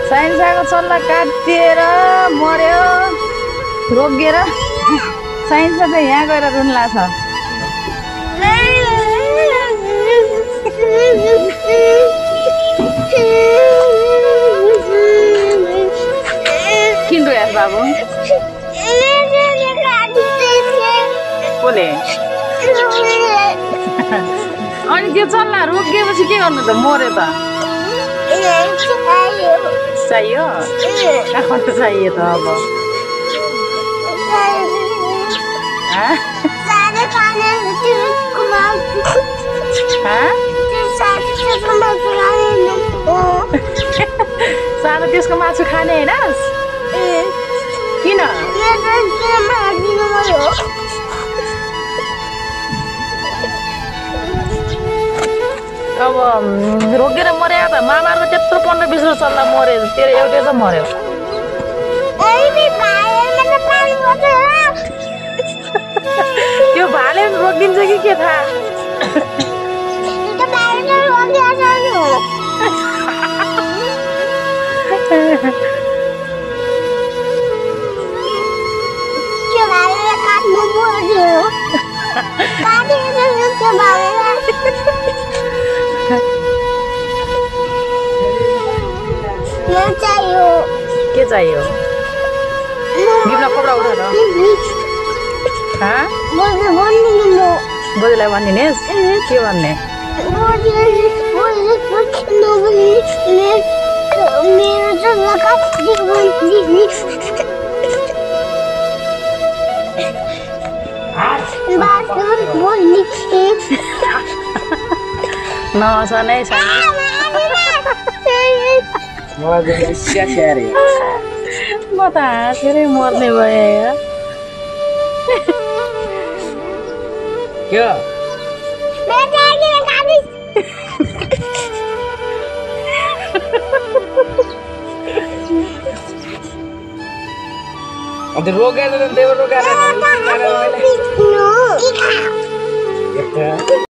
साइन्साको चल्ला काटिएर मर्यो रोगिएर साइन्समा चाहिँ यहाँ गएर रुन्ला छ किन रोयास बाबु कोले अनि त्यो चल्ला रोकिएपछि के गर्नु त मर्यो त चाहियो कहाँ चाहियो त अब सानो त्यसको मासु खाने होइन किन अब रोकेर मर्यो त मामाको त्यत्रो 15-20 वर्ष चल्ला मर्यो तेरो एउटै त मर्यो त्यो भाले रोकिदिन्छ कि के थाहा के चाहियो गिफ्टमा कपडा उठाएर बोजूलाई भनिदिनेस् के भन्ने नसनै म त हाँसेरै मर्ने भए रोगा